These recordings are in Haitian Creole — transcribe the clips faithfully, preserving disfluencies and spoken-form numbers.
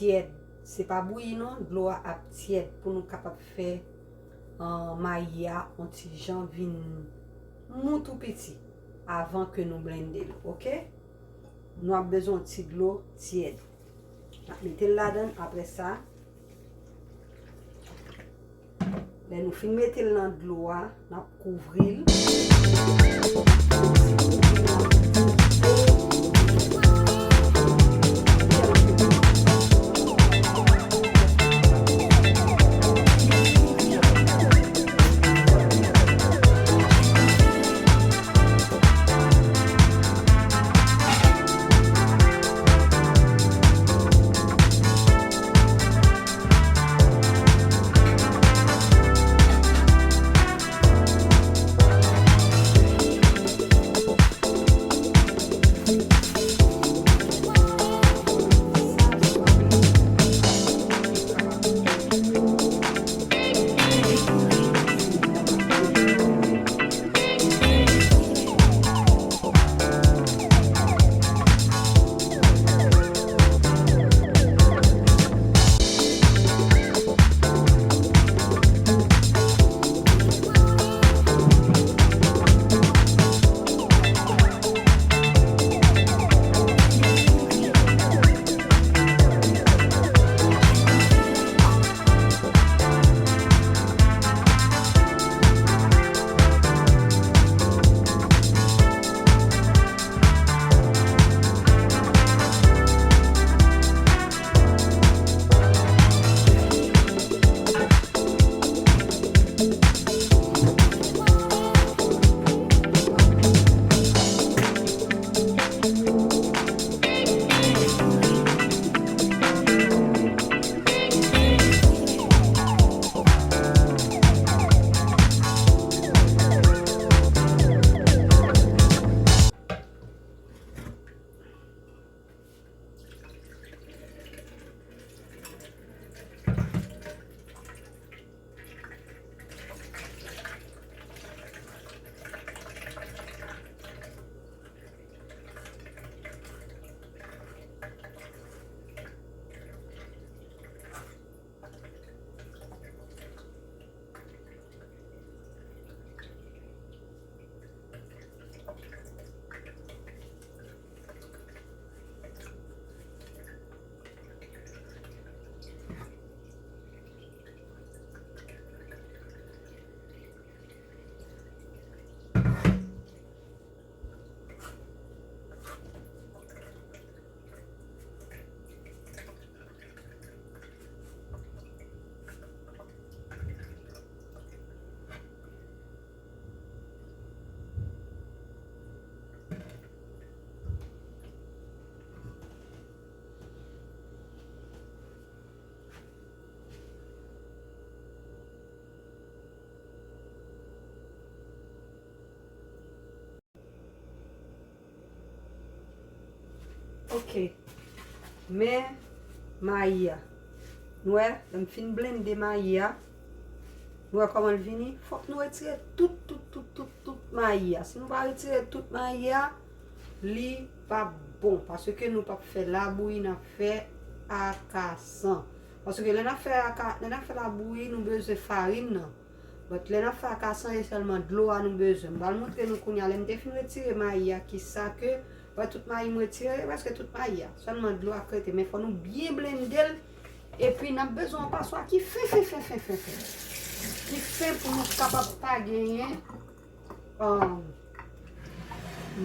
tyèd. Se pa bouyi non, dlo a ap tyèd pou nou kapab fè, ah, mayi a on ti jan vin mou tou piti avan ke nou blende l, oke? Nou ap bezwen on ti dlo tyèd. N ap mete l ladan l, apre sa, lè nou fin mete l nan dlo a, n ap kouvri l. Ok. Men mayi a. Nou wè, lè m fin blende mayi a, nou wè kòman l vini? Fòk nou retire tout, tout, tout, tout, tout mayi a. Si nou pa retire tout mayi a, li p ap bon. Paske nou p ap fè labouyi, n ap fè akasan. Paske lè n ap fè aka-, lè n ap fè labouyi, nou bezwen farin nan. But lè n ap fè akasan, e sèlman dlo a nou bezwen. M pral montre nou kounye a, lè m te fin retire mayi a, kisa ke, wè tout mayi m retire, e prèske tout mayi a. Sèlman dlo a k rete, men fò nou byen blende l. Epi n ap bezwen yon paswa ki fen, fen, fen, fen, fen, fen. Ki fen pou nou kapab pa genyen, um,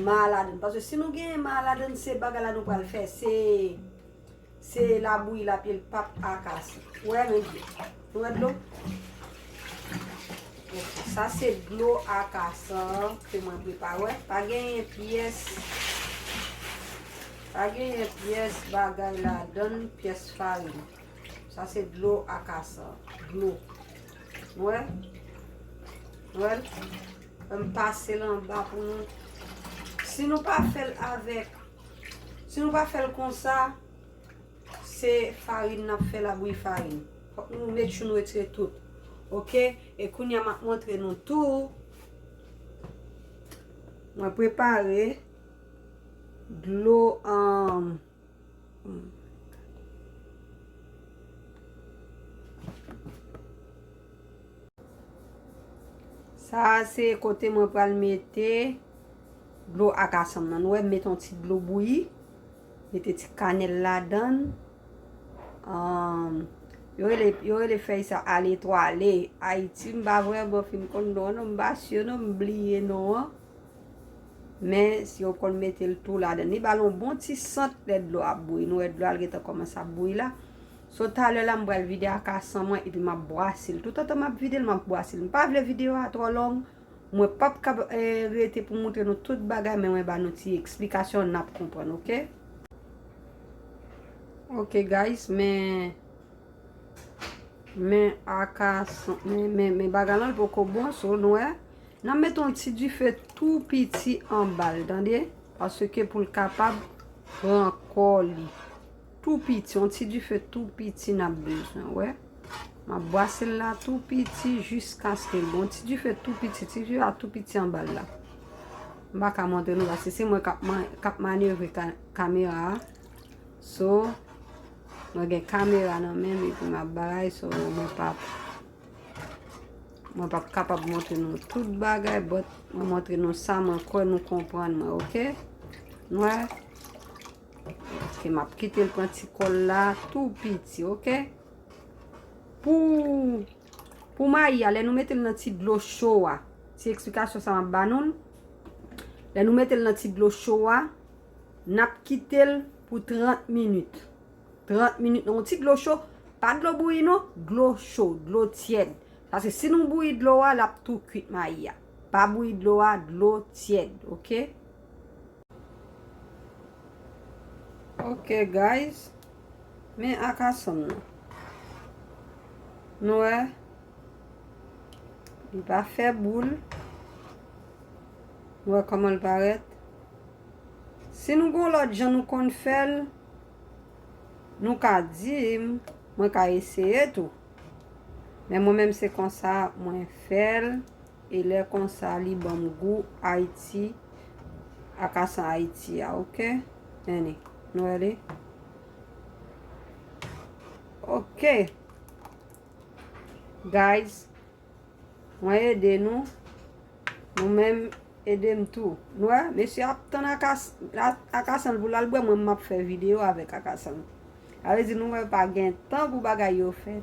ma ladann. Paske si nou genyen ma ladann, se bagay la nou pral fè. Se Se labouyi l ap ye, l p ap akasan. Ou wè, men dlo. Ou wè dlo? Ok, sa se dlo akasan ke mwen prepare. Pa genyen pyès, pa genyen pyès bagay ladann, pyès farin. Sa se dlo akasan. Dlo. Ou wè? Ou wè? M pase l anba pou nou. Si nou pa fè l avèk, si nou pa fè l konsa, Se farin n ap fè la, bouyi farin. Fòk nou make sure nou retire tout. Ok? E kounye a m ap montre nou tou. Mwen prepare dlo, um, Sa a se kote mwen pral mete dlo akasan m nan. Nou wè, m mete yon ti dlo bouyi, mete ti kanèl ladan l. Ahn, yo rele, yo rele fèy sa ale twale. Ayiti, m pa vrèman fin konn non an, non, m pa si non, m bliye non an. Men, si yo konn mete l tou ladan l, li ba l yon bon ti sant lè dlo ap bouyi. Nou wè dlo a gentan kòmanse ap bouyi la. So, talè la, m pral vide akasan mwen, epi m ap bwase l. Toutotan m ap vide l, m ap bwase l. M pa vle videyo a twò long. Mwen p ap kab, eh, rete pou montre nou tout bagay, men mwen ba nou ti eksplikasyon, n ap konprann, oke? Oke, guys, men, men akasan, men, men, men bagay lan, l poko bon, so, nou wè. N ap mete yon ti dife tou piti anba l, tande? Paske pou l kapab pran kò li. Tou piti, yon ti dife tou piti n ap bezwen, wè. M ap bwase l la tou piti jiskaske l bon. Ti dife tou piti, ti dife a tou piti anba l la. M pa ka montre nou paske se mwen k ap man-, k ap manevre ka-, kamera a. So, mwen gen kamera nan men m epi m ap bagay, so mwen p ap, mwen p ap kapab montre nou tout bagay, but mwen montre nou sa mwen kwè nou konprann mwen, oke? Nou wè? Oke, m ap kite l pran ti kò l la tou piti, oke? Pou, pou mayi a, lè nou mete l nan ti dlo cho a, ti eksplikasyon sa m ap ba nou l. Lè nou mete l nan ti dlo cho a, n ap kite l pou trant minit. Trant minit nan yon ti dlo cho, pa dlo bouyi non, dlo cho, dlo tyèd. Paske si nou bouyi dlo a, l ap tou kwit mayi a. Pa bouyi dlo a, dlo tyèd, oke? Ok, guys. Men akasan m nan. Nou wè? Li pa fè boul. Nou wè kòman l parèt? Si nou gon lòt jan nou konn fè l, nou ka di m, mwen ka eseye tou. Men mwen menm se konsa mwen fè l. E lè konsa, li ban m gou Ayiti, akasan Ayiti a, ok? Tande, nou wè li? Ok. Guys, mwen ede nou. Nou menm, ede m tou. Nou wè, mesye ap tann akas-, a-, akasan l pou l al bwè, mwen m ap fè videyo avèk akasan l. Sa vle di nou wè pa gen tan pou bagay yo fèt.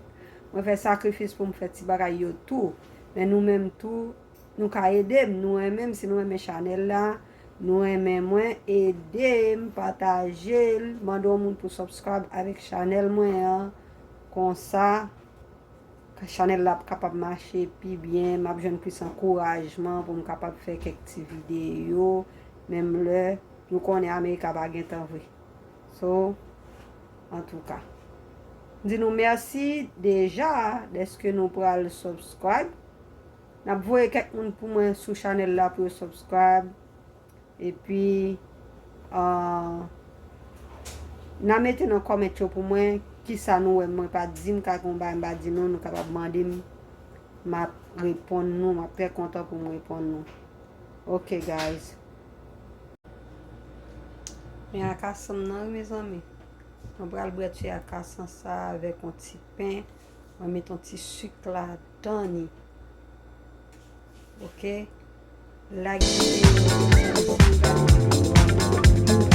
Mwen fè sakrifis pou m fè ti bagay yo tou. Men nou menm tou, nou ka ede m, nou renmen m, si nou renmen chanèl la, nou renmen mwen, ede m, pataje l, mande yon moun pou subscribe avèk chanèl mwen an. Konsa, chanèl la ap kapab mache pi byen, m ap jwenn plis ankourajman pou m kapab fè kèk ti videyo, menm lè nou konnen Amerika pa gen tan vre. So, antouka, m di nou mèsi deja dèske nou pral subscribe. N ap voye kèk moun pou mwen sou chanèl la pou yo subscribe. Epi, ah, n a mete nan comment yo pou mwen kisa nou wè mwen pa di, m ka gen yon bagay m pa di nou, nou kapab mande m, m ap reponn nou, m ap trè kontan pou m reponn nou. Ok, guys. Men akasan m nan, wi, mezanmi. Mwen pral bwè ti akasan sa avèk yon ti pen. Mwen met yon ti sik ladan li. Ok? Like videyo, mezanmi, si nou gade videyo a.